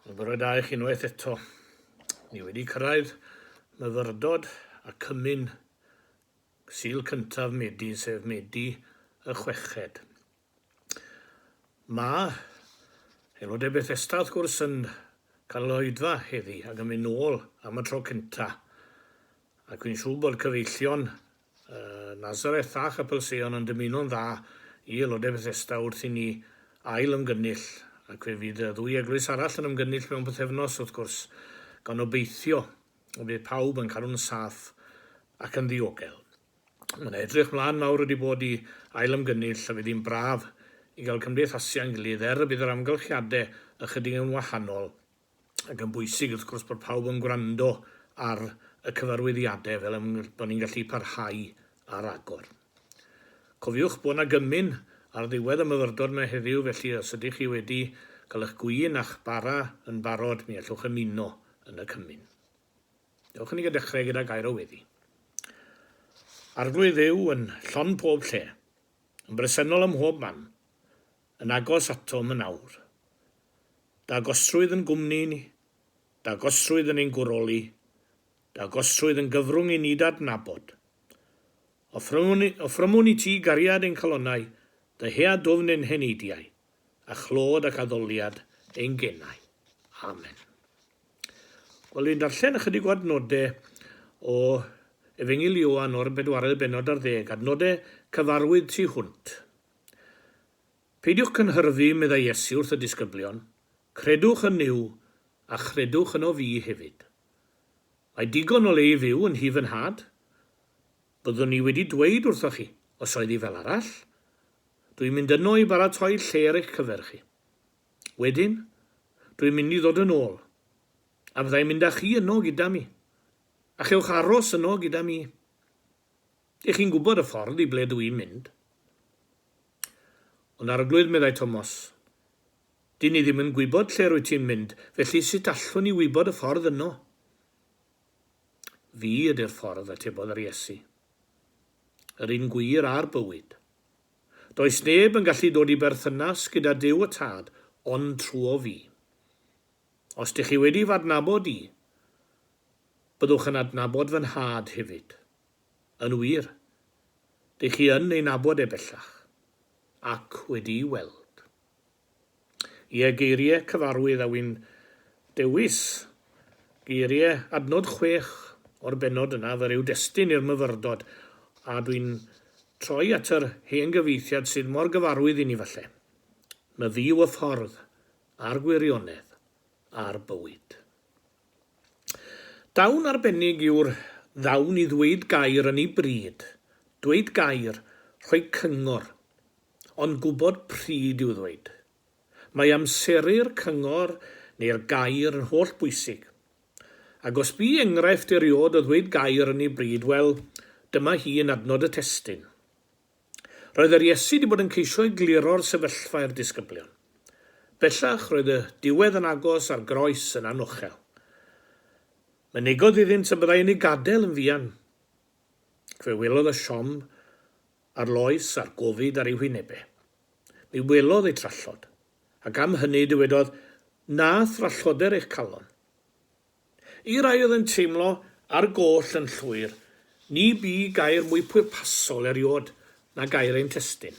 Wel, bore da i chi unwaith eto. Ni wedi cyrraedd myfyrdod a cymun Sul cyntaf Medi, sef Medi y chweched. Mae aelodau Bethesda, wrth gwrs, yn cael yr oedfa heddi ac yn mynd nôl am y tro cyntaf. Ac fi'n siŵr bod cyfeillion Nazareth a Chapel Seion yn dymuno'n dda i aelodau Bethesda wrth i ni ail ymgynnull, ac fe fydd y ddwy eglwys arall yn ymgynnull mewn pythefnos, wrth gwrs, gan obeithio y bydd pawb yn cadw'n saff ac yn ddiogel. Mae yna edrych mlaen mawr wedi bod i ail ymgynnull a fydd hi'n braf i gael cymdeithasu â'n gilydd er y bydd yr amgylchiadau ychydig yn wahanol ac yn bwysig wrth gwrs bod pawb yn gwrando ar y cyfarwyddiadau fel ein bod ni'n gallu parhau ar agor. Cofiwch bod 'na gymun ar ddiwedd y myfyrdod 'ma heddiw felly os ydych chi wedi cael eich gwin a'ch bara yn barod mi allwch ymuno yn y cymun. Dewch i ni dechrau gyda gair o weddi. Arglwydd Dduw yn llond pob lle, yn bresennol ym mhob man, yn agos atom yn awr. Dy agosrwydd yn gwmni i ni, dy agosrwydd yn ein gwroli, dy agosrwydd yn gyfrwng i ni d'adnabod. Offrymwn, offrymwn i ti gariad ein calonnau, dyhead dwfn ein heneidiau, a chlod ac addoliad ein genau. Amen. Wel, fi'n darllen ychydig o adnodau o Efengyl Ioan o'r bedwaredd bennod ar ddeg, adnodau cyfarwydd tu hwnt. Peidiwch cynhyrfu, meddai Iesu wrth y disgyblion, credwch yn Nuw, a chredwch yno fi hefyd. Mae digon o le i fyw yn nhŷ fy Nhad. Byddwn i wedi dweud wrthoch chi, os oedd hi fel arall. Dw i'n mynd yno i baratoi lle ar eich cyfer chi. Wedyn, dw i'n mynd i ddod yn ôl, a fydda i'n mynd â chi yno gyda mi, a chewch aros yno gyda mi. Dych chi'n gwybod y ffordd i ble dw i'n mynd. Ond Arglwydd, meddai Tomos, dyn ni ddim yn gwybod lle rwyt ti'n mynd, felly sut allwn ni wybod y ffordd yno? Fi ydy'r ffordd, atebodd yr Iesu. Yr un gwir a'r bywyd. Does neb yn gallu dod i berthynas gyda Duw y Tad ond trwo fi. Os dych chi wedi f'adnabod i, byddwch yn adnabod fy Nhad hefyd. Yn wir, dych chi yn ei nabod e bellach, ac wedi'i weld. Ie, geirie cyfarwydd a wy'n dewis geirie adnod chwech o'r bennod yna fel rhyw destun i'r myfyrdod, a dwi'n troi at yr hen gyfieithiad sydd mor gyfarwydd i ni falle. Myfi yw y ffordd, a'r gwirionedd, a'r bywyd. Dawn arbennig yw'r ddawn i ddweud gair yn ei bryd, dweud gair, rhoi cyngor, ond gwybod pryd i'w ddweud. Mae amseru'r cyngor neu'r gair yn holl bwysig. Ac os bu enghraifft eriôd o ddweud gair yn ei bryd, wel, dyma hi yn adnod y testun. Roedd yr Iesu wedi bod yn ceisio egluro'r sefyllfa i'r disgyblion. Bellach, roedd y diwedd yn agos a'r groes yn anochel. Mynegodd iddynt y byddai yn eu gadael yn fuan. Ac fe welodd y siom a'r loes a'r gofid ar eu hwynebau. Mi welodd eu trallod, ac am hynny dywedodd, Na thralloder eich calon. I rai oedd yn teimlo ar goll yn llwyr, ni bu gair mwy pwrpasol erioed na gair ein testun.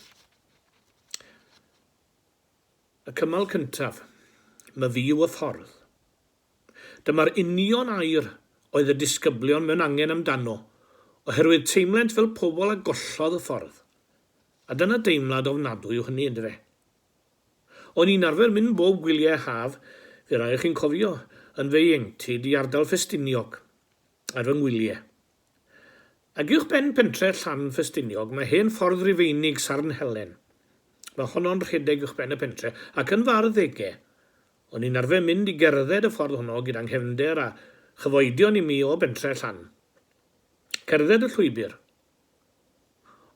Y cymal cyntaf, Myfi yw y ffordd. Dyma'r union air oedd y disgyblion mewn angen amdano, oherwydd teimlent fel pobl a gollodd y ffordd. A dyna deimlad ofnadwy yw hynny, yndyfe? O'n i'n arfer mynd bob gwyliau haf, fe rai o chi'n cofio, yn fy ieuenctid i ardal Ffestiniog, ar fy ngwyliau. Ac uwch ben pentre Llan Ffestiniog mae hen ffordd Rufeinig Sarn Helen. Mae honno'n rhedeg uwch ben y pentre, ac yn fy arddegau, o'n i'n arfer mynd i gerdded y ffordd honno gyda nghefnder a chyfoedion i mi o bentre Llan. Cerdded y llwybr.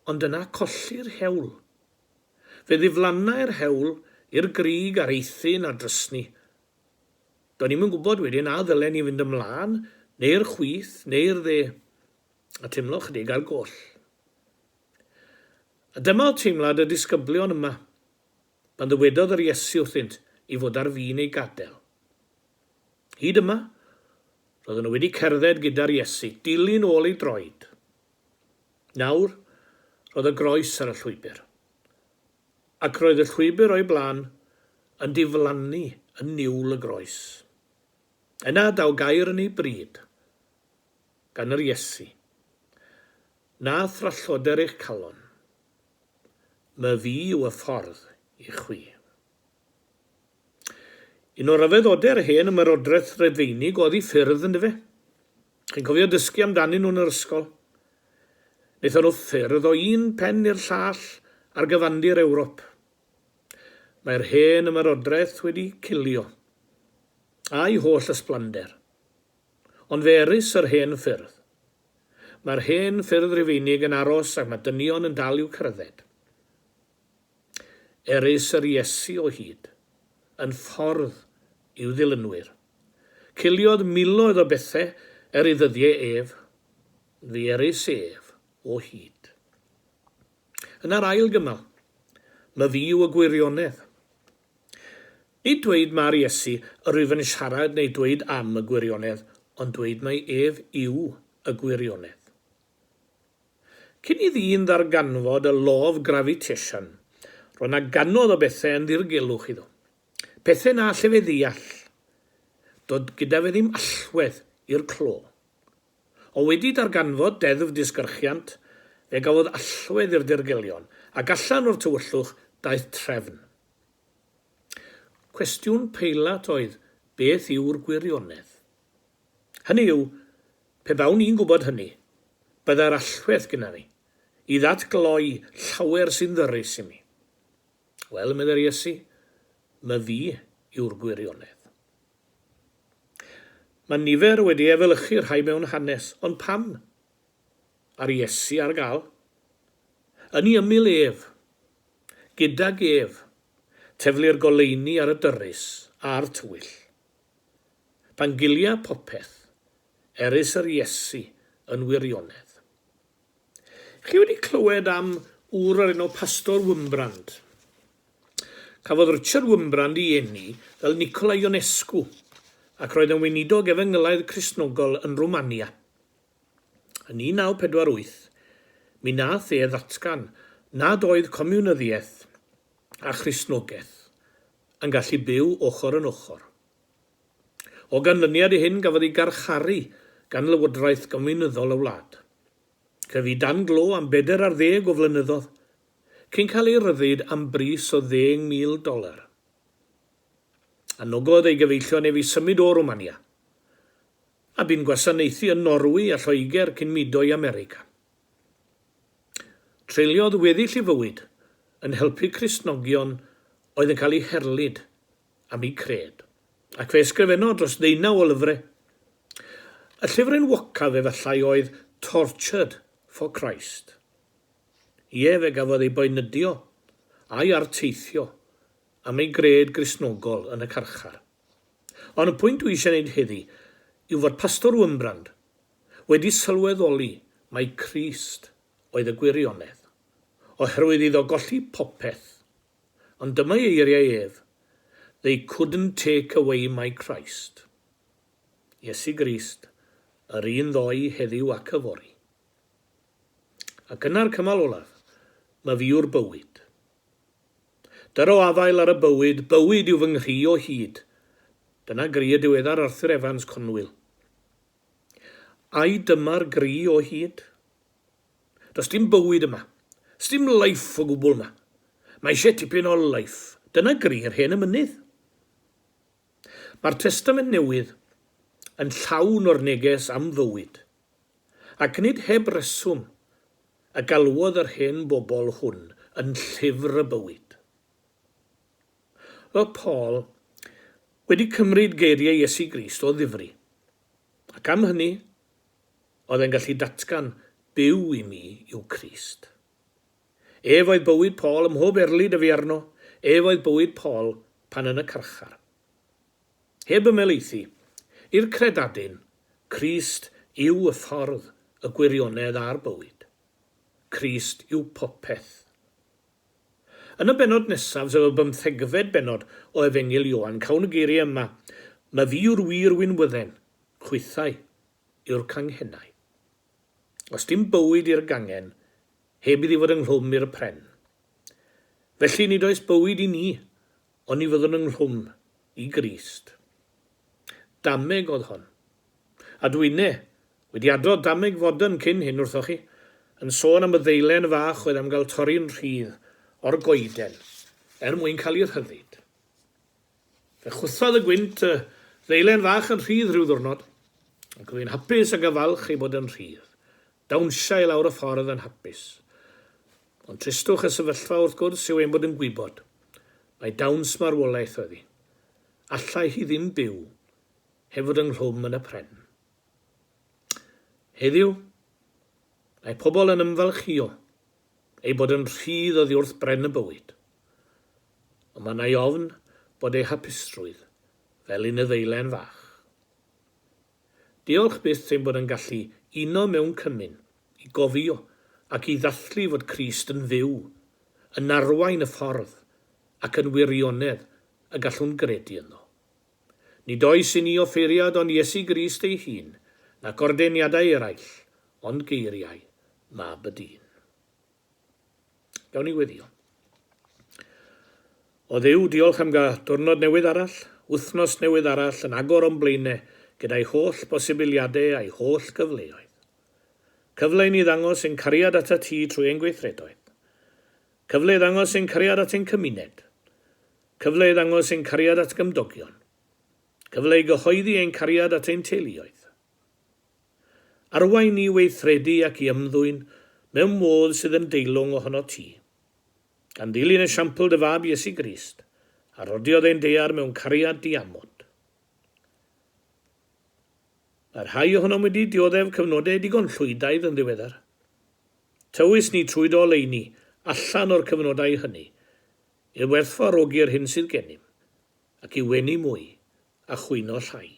Ond yna colli'r hewl. Fe ddiflannai'r hewl i'r grug a'r eithin a'r drysni. Do'n i'm yn gwybod wedyn a ddylen i fynd ymlân, neu'r chwith, neu'r dde, a teimlo chydig ar goll. A dyma oedd teimlad y disgyblion yma, pan ddywedodd yr Iesu wrthynt i fod ar fin eu gadael. Hyd yma, roedden nhw wedi cerdded gyda'r Iesu, dilyn ôl ei droed. Nawr, roedd y groes ar y llwybr. Ac roedd y llwybr o'i blaen yn diflannu yn niwl y groes. Yna daw gair yn ei bryd, gan yr Iesu. Na thralloder eich calon. Myfi yw y ffordd i chwi. Un o ryfeddodau'r hen ymerodraeth Rufeinig oedd ei ffyrdd, yndyfe? Chi'n cofio dysgu amdanyn nhw yn yr ysgol? Wnaethon nhw ffyrdd o un pen i'r llall ar gyfandir Ewrop. Mae'r hen ymerodraeth wedi cilio, a'i holl ysblander. Ond fe erys yr hen ffyrdd. Mae'r hen ffyrdd Rufeinig yn aros ac mae dynion yn dal i'w cerdded. Erys yr Iesu o hyd, yn ffordd i'w ddilynwyr. Ciliodd miloedd o bethe er ei ddyddiau ef, fe erys ef o hyd. Yna'r ail gymal, Myfi yw y gwirionedd. Nid dweud mai'r Iesu yr wyf yn siarad neu dweud am y gwirionedd, ond dweud mai ef yw y gwirionedd. Cyn i ddyn ddarganfod y law of gravitation, roedd 'na gannoedd o bethau yn ddirgelwch iddo. Pethau na alle fe ddeall. Doedd gyda fe ddim allwedd i'r clo. Ond wedi darganfod deddf disgyrchiant, fe gafodd allwedd i'r dirgelion, ac allan o'r tywyllwch daeth trefn. Cwestiwn Peilat oedd, beth yw'r gwirionedd? Hynny yw, pe bawn i'n gwybod hynny, byddai'r allwedd gyda fi i ddatgloi llawer sy'n ddyrys i mi. Wel, meddai'r Iesu, myfi yw'r gwirionedd. Mae nifer wedi efelychu rhai mewn hanes, ond pam? A'r Iesu ar gael. Yn ei ymyl ef, gydag ef, teflir goleuni ar y dyrys a'r tywyll. Pan gilia popeth, erys yr Iesu yn wirionedd. Chi wedi clywed am ŵr o'r enw Pastor Wurmbrand? Cafodd Richard Wurmbrand ei eni fel Nicolae Ionescu ac roedd yn weinidog efengylaidd Cristnogol yn Rwmania. Yn 1948, mi nath e ddatgan nad oedd comiwnyddiaeth a Christnogaeth yn gallu byw ochr yn ochr. O ganlyniad i hyn gafodd ei garcharu gan lywodraeth gomiwnyddol y wlad. Fe fu dan glo am bedair ar ddeg o flynyddodd, cyn cael ei ryddid am bris o 10,000 doler. Anogodd ei gyfeillion ef i symud o Rwmania, a bu'n gwasanaethu yn Norwy a Lloegr cyn mudo i America. Treuliodd weddill ei fywyd yn helpu Cristnogion oedd yn cael eu herlid am eu cred, ac fe ysgrifennodd dros ddeunaw o lyfrau. Y llyfr enwocaf efallai oedd Tortured for Christ. Ie, fe gafodd ei boenydio a'i arteithio am ei gred Gristnogol yn y carchar. Ond y pwynt dwi eisiau gwneud heddi yw fod Pastor Wurmbrand wedi sylweddoli mai Crist oedd y gwirionedd, oherwydd iddo golli popeth Ond dyma'i eiriau ef, They couldn't take away my Christ. Iesu Grist, yr un ddoe, heddiw ac yfory. Ac yna'r cymal olaf, Myfi yw'r bywyd. Dyro afael ar y bywyd, bywyd yw fy nghri o hyd. Dyna gri y diweddar Arthur Evans, Conwyl. Ai dyma'r gri o hyd? Does dim bywyd yma. Sdim life o gwbl 'ma. Mae eisiau tipyn o life. Dyna gri yr hen emynydd. Mae'r Testament Newydd yn llawn o'r neges am fywyd. Ac nid heb reswm y galwodd yr hen bobl hwn yn llyfr y bywyd. Roedd Paul wedi cymryd geiriau Iesu Grist o ddifri, ac am hynny Oedd e'n gallu datgan, Byw i mi yw Crist. Ef oedd bywyd Paul ym mhob erlid y fu arno, ef oedd bywyd Paul pan yn y carchar. Heb ymhelaethu, i'r credadun, Crist yw y ffordd, y gwirionedd a'r bywyd. Crist yw popeth. Yn y bennod nesaf, sef y bymthegfed bennod o Efengyl Ioan, cawn y geiriau yma, Myfi yw'r wir winwydden, chwithau yw'r canghennau. Os dim bywyd i'r gangen, heb iddi fod ynghlwm i'r pren. Felly nid oes bywyd i ni, oni fyddwn ynghlwm i Grist. Dameg oedd hon. A dwine wedi adrodd dameg fodern cyn hyn wrthoch chi, yn sôn am y ddeilen fach oedd am gael torri'n rhydd o'r goeden er mwyn cael ei rhyddid. Fe chwythodd y gwynt y ddeilen fach yn rhydd rhyw ddiwrnod, ac oedd hi'n hapus ac yn falch ei bod yn rhydd. Dawnsiai i lawr y ffordd yn hapus. Ond tristwch y sefyllfa wrth gwrs yw ein bod yn gwybod mai dawns marwolaeth oedd hi. Allai hi ddim byw heb fod ynghlwm yn y pren. Heddiw, mae pobl yn ymfalchïo eu bod yn rhydd oddi wrth bren y bywyd. Ond mae 'na ofn bod eu hapusrwydd fel un y ddeilen fach. Diolch byth ein bod yn gallu uno mewn cymun i gofio ac i ddathlu fod Crist yn fyw, yn arwain y ffordd ac yn wirionedd y gallwn gredu ynddo. Nid oes i ni offeiriad ond Iesu Grist ei hun, nac ordeiniadau eraill, ond geiriau Mab y Dyn. Gawn ni weddio. O Dduw, diolch am gael diwrnod newydd arall, wythnos newydd arall yn agor o'n blaenau gyda'i holl bosibiliadau a'i holl gyfleoedd. Cyfle i ni ddangos ein cariad atat ti trwy ein gweithredoedd. Cyfle i ddangos ein cariad at ein cymuned. Cyfle i ddangos ein cariad at gymdogion. Cyfle i gyhoeddi ein cariad at ein teuluoedd. Arwain ni i weithredu ac i ymddwyn mewn modd sydd yn deilwng ohonot ti. Gan ddilyn esiampl dy Fab Iesu Grist, a rodiodd ein daear mewn cariad diamod. Mae rhai ohonom wedi dioddef cyfnodau digon llwydaidd yn ddiweddar. Tywys ni trwy dy oleuni allan o'r cyfnodau hynny, i werthfawrogi'r hyn sydd gennym, ac i wenu mwy a chwyno llai.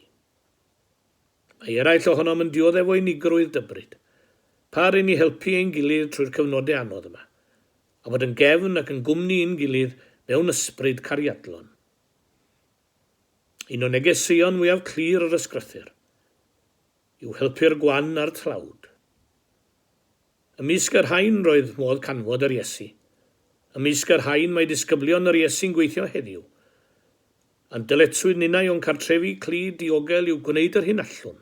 Mae eraill ohonom yn dioddef o unigrwydd dybryd. Par i ni helpu ein gilydd trwy'r cyfnodau anodd yma, a bod yn gefn ac yn gwmni i'n gilydd mewn ysbryd cariadlon. Un o negeseuon mwyaf clir yr Ysgrythur yw helpu'r gwan a'r tlawd. Ymysg y rhain roedd modd canfod yr Iesu. Ymysg y rhain mae disgyblion yr Iesu'n gweithio heddiw. A'n dyletswydd ninnau o'n cartrefi clyd diogel yw gwneud yr hyn allwn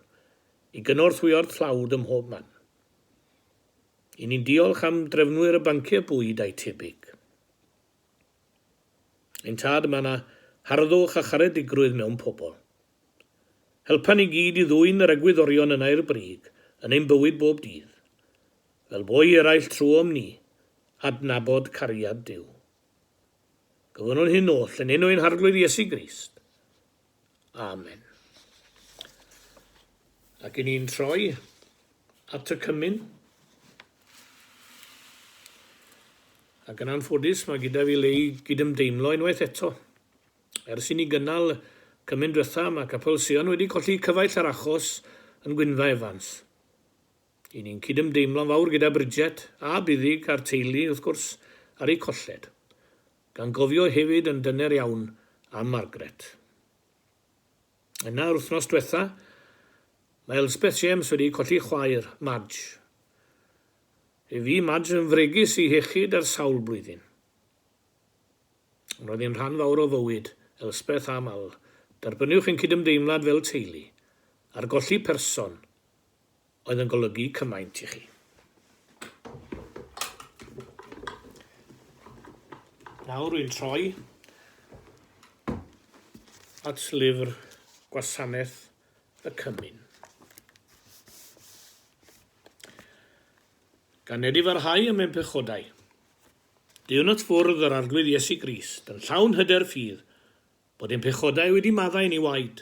i gynorthwyo'r tlawd ym mhob man. Y'n ni'n diolch am drefnwyr y banciau bwyd a'u tebyg. Ein Tad, mae yna harddwch a charedigrwydd mewn pobl. Helpa ni gyd i ddwyn yr egwyddorion yna i'r brig yn ein bywyd bob dydd, fel bo i eraill trwom ni adnabod cariad Duw. Gofynnwn hyn oll yn enw ein Harglwydd Iesu Grist. Amen. Ac i ni'n troi at y cymun. Ac yn anffodus mae gyda fi le i gydymdeimlo unwaith eto. Ers i ni gynnal cymun dwetha, mae Capel Sion wedi colli cyfaill ar achos yn Gwynfa Evans. I ni'n cydymdeimlo'n fawr gyda Bridget, a Buddug a'r teulu, wrth gwrs, ar eu colled. Gan gofio hefyd yn dyner iawn am Margaret. Yna, yr wythnos dwetha, mae Elspeth James wedi colli chwaer, Madge. Fe fu Madge yn fregus i hiechyd ers sawl blwyddyn. Roedd hi'n rhan fawr o fywyd Elspeth a Mal. Derbyniwch ein cydymdeimlad fel teulu ar golli person oedd yn golygu cymaint i chi. Nawr rwy'n troi at lyfr gwasanaeth y cymun. Gan edifarhau am ein pechodau. Deuwn at fwrdd yr Arglwydd Iesu Grist, yn llawn hyder ffydd, bod ein pechodau wedi maddau ni waed.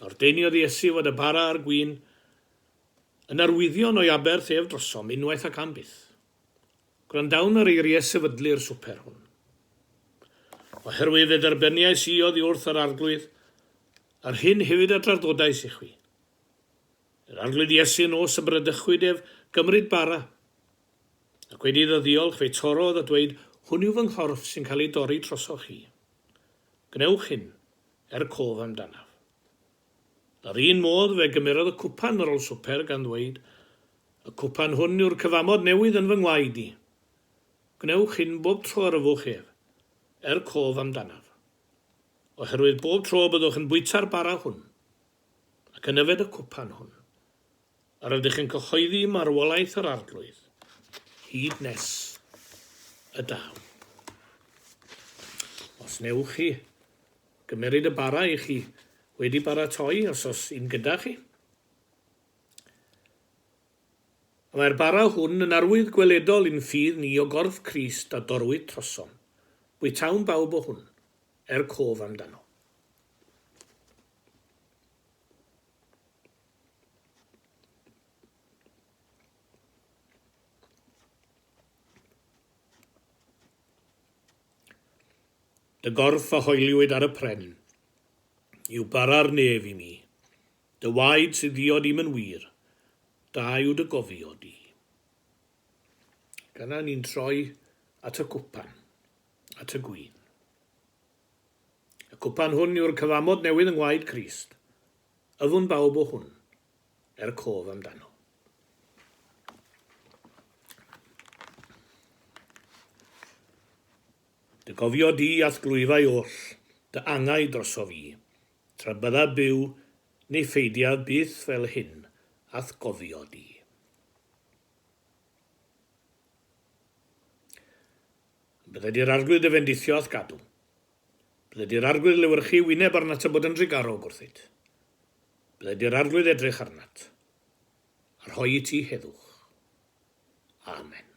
Ordeiniodd Iesu fod y bara a'r gwin yn arwyddion o'i aberth ef drosom, unwaith ac am byth. Gwrandawn ar eiriau sefydlu'r swper hwn. Oherwydd fe dderbyniais i oddi wrth yr Arglwydd, yr hyn hefyd a draddodais i chwi. Yr Arglwydd Iesu y nos y bradychwyd ef, gymryd bara, Ac wedi iddo ddiolch, fe'i torrodd a dweud, Hwn yw fy nghorff sy'n cael ei dorri drosoch chi. Gwnewch hyn er cof amdanaf. Yr un modd, fe gymerodd y cwpan ar ôl swper, gan ddweud, Y cwpan hwn yw'r cyfamod newydd yn fy ngwaed i. Gwnewch hyn bob tro yr yfwch ef, er cof amdanaf. Oherwydd bob tro y byddwch yn bwyta'r bara hwn, ac yn yfed y cwpan hwn, yr ydych yn cyhoeddi marwolaeth yr Arglwydd, hyd nes y daw. Os newch chi gymeryd y bara i chi wedi baratoi, os oes un gyda chi. A mae'r bara hwn yn arwydd gweledol i'n ffydd ni o gorff Crist a dorrwyd trosom. Bwytawn bawb o hwn, er cof amdano. Dy gorff a hoeliwyd ar y pren, yw bara'r nef i mi. Dy waed sydd ddiod i'm yn wir, da yw dy gofio di. Ac yna ni'n troi at y cwpan, at y gwin. Y cwpan hwn yw'r cyfamod newydd yng ngwaed Crist. Yfwn bawb o hwn, er cof amdano. Dy gofio di a'th glwyfau oll, dy angau drosof i, tra byddaf byw, ni pheidiaf byth fel hyn a'th gofio di. Bydded i'r Arglwydd dy fendithio a'th gadw. Bydded i'r Arglwydd lewyrchu wyneb arnat a bod yn drugarog wrthyt. Bydded i'r Arglwydd edrych arnat, a rhoi i ti heddwch. Amen.